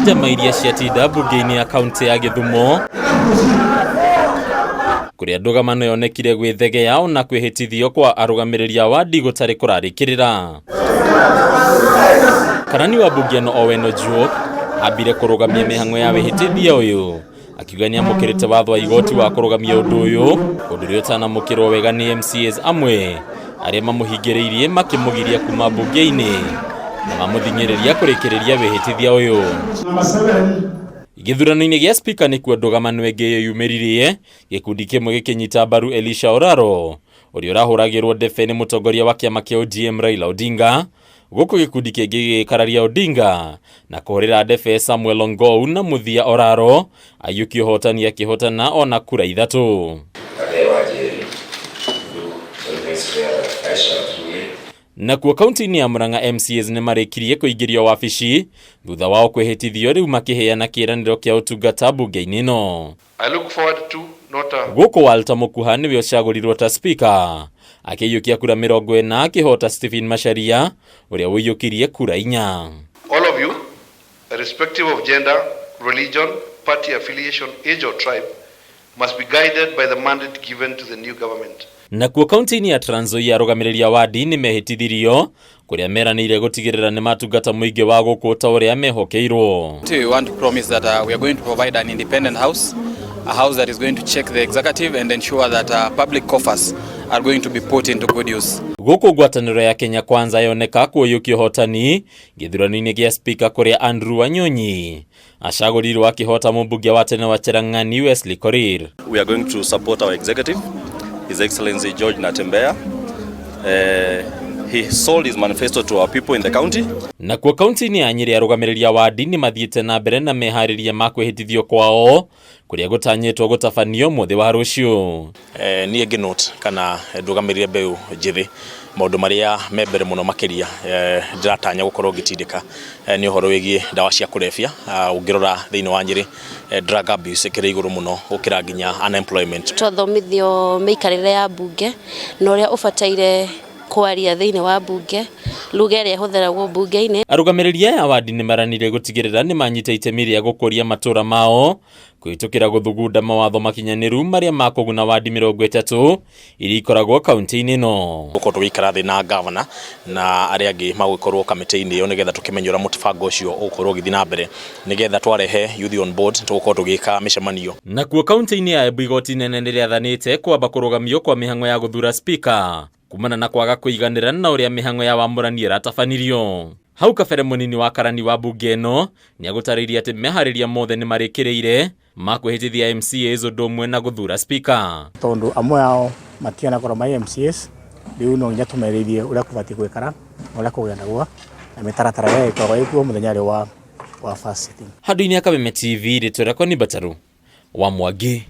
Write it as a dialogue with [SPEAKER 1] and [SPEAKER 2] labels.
[SPEAKER 1] Njama iria ciatinda mbunge-inĩ ya kaunti ya Gĩthumo, kũrĩa ndũgamano yonekire gwĩthegea ona kwĩhĩtithio kwa arũgamĩrĩri a wadi gũtarĩ kũrarĩkĩrĩra. Karani wa mbunge ĩno Owen Ojuok ambire kũrũgamia mĩhang'o ya wĩhĩtithia ũyũ, akiuga nĩ amũkĩrĩte watho wa igoti wa kũrũgamia ũndũ ũyũ, ũndũ ũrĩa ũtanamũkĩrwo wega nĩ MCAs amwe arĩa mamũhingĩrĩirie makĩmũgiria kuma mbunge-inĩ na mamũthing'ĩrĩria kũrĩkĩrĩria wĩhĩtithia ũyũ. Gĩthurano-inĩ gĩa spika nĩkuo ndũgamano ĩngĩ yeyumĩririe, gĩkundi kĩmwe gĩkĩnyita mbaru Elisha Oraro ũrĩa ũrahũragĩrwo ndebe nĩ mũtongoria wa kĩama kĩa ODM Raila Odinga, gũkũ gĩkundi kĩngĩ gĩgĩkararia Odinga na kũhũrĩra ndebe Samuel Ongou na mũthia Oraro aiyũkia ũhotani akĩhotana ona kura 3. Nakuo kaunti-inĩ ya Murang'a MCAs nĩ marĩkirie kũingĩrio wabici thutha wao kwĩhĩtithio rĩu makĩheana kĩĩranĩro kĩa ũtungata mbunge-inĩ ĩno.
[SPEAKER 2] I look forward to not a
[SPEAKER 1] Gũkũ Walter Mũkuha nĩwe ũcagũrirwo ta speaker akĩiyũkia kura 40 akĩhota Stephen Macharia ũrĩa ũiyũkirie kura 4.
[SPEAKER 2] All of you, irrespective of gender, religion, party affiliation, age or tribe, must be guided by the mandate given to the new government.
[SPEAKER 1] Nakuo kaunti-inĩ ya Trans Nzoia arũgamĩrĩri a wadi nĩ mehĩtithirio kũrĩa meranĩire gũtigĩrĩra nĩ matungata mũingĩ wa gũkũ ta ũrĩa mehokeirwo.
[SPEAKER 3] We want to promise that we are going to provide an independent house, a house that is going to check the executive and ensure that public coffers are going to be put into good use.
[SPEAKER 1] Gũkũ ngwatanĩro ya Kenya Kwanza yoneka kũiyũkia ũhotani gĩthurano-inĩ gĩa speaker kũrĩa Andrew Wanyonyi acagũrirwo akĩhota mũmbunge wa tene wa Cherang'ani Wesley Korir.
[SPEAKER 4] We are going to support our executive, His Excellency George Natembeya. He sold his manifesto to our people in the county.
[SPEAKER 1] Nakuo kaunti-inĩ ya Nyĩrĩ arũgamĩrĩri a wadi nĩ mathiĩte na mbere na meharĩria ma kwĩhĩtithio kwao kũrĩa gũtanyĩtwo gũtabanio mũthĩ wa rũciũ.
[SPEAKER 5] Niĩ ngĩnote kana ndũgamĩrĩre mbeũ njĩthĩ maũndũ marĩa me mbere mũno makĩria, ndĩratanya gũkorwo ngĩtindĩka nĩ ũhoro wĩgiĩ ndawa cia kũrebia. Ũngĩrora thĩinĩ wa Nyĩrĩ, drug abuse ĩkĩrĩ igũrũ mũno gũkĩra nginya unemployment.
[SPEAKER 6] Twathomithio mĩikarĩre ya mbunge na ũrĩa ũbataire kwaria thĩinĩ wa mbunge, lugha ĩrĩa ĩhũthĩragwo mbunge-inĩ.
[SPEAKER 1] Arũgamĩrĩri aya a wadi nĩ maranire gũtigĩrĩra nĩ manyita itemi rĩa gũkũria matũra mao kũhĩtũkĩra gũthugunda mawatho makinyanĩru marĩa makũguna wadi 30 iria ikoragwo kaunti-inĩ ĩno.
[SPEAKER 5] Gũkorwo tũgĩikara thĩ na gavana na arĩa angĩ magũgĩkorwo kamĩtĩ-inĩ ĩyo nĩgetha tũkĩmenye ũrĩa mũbango ũcio ũgũkorwo ũgĩthiĩ na mbere nĩgetha twarehe youth on board tũgũkorwo tũgĩka mĩcemanio.
[SPEAKER 1] Nakuo kaunti-inĩ ya Embu igoti inene nĩrĩathanĩte kwamba kũrũgamio kwa mĩhang'o ya gũthura speaker kumana na kwaga kũiganĩra na ũrĩa mĩhang'o ya wamũrani ĩratabanirio. Hau kabere mũnini wa karani wa mbunge ĩno nĩagũtarĩirie atĩ meharĩria mothe nĩmarĩkĩrĩire ma kwĩhĩtithia MCAs ũndũ ũmwe na gũthura speaker.
[SPEAKER 7] Tondũ amwe ao matianakorwo marĩ MCAs, rĩu no nginya tũmerĩrie ũrĩa kũbatiĩ gwĩkara na ũrĩa kũgendagwo na mĩtaratara ĩrĩa ĩkoragwo ĩkuo mũthenya ũrĩa wa first sitting.
[SPEAKER 1] Handũ-inĩ ya Kameme TV, rĩtwa rĩakwa nĩ Mbataru wa Mwangi.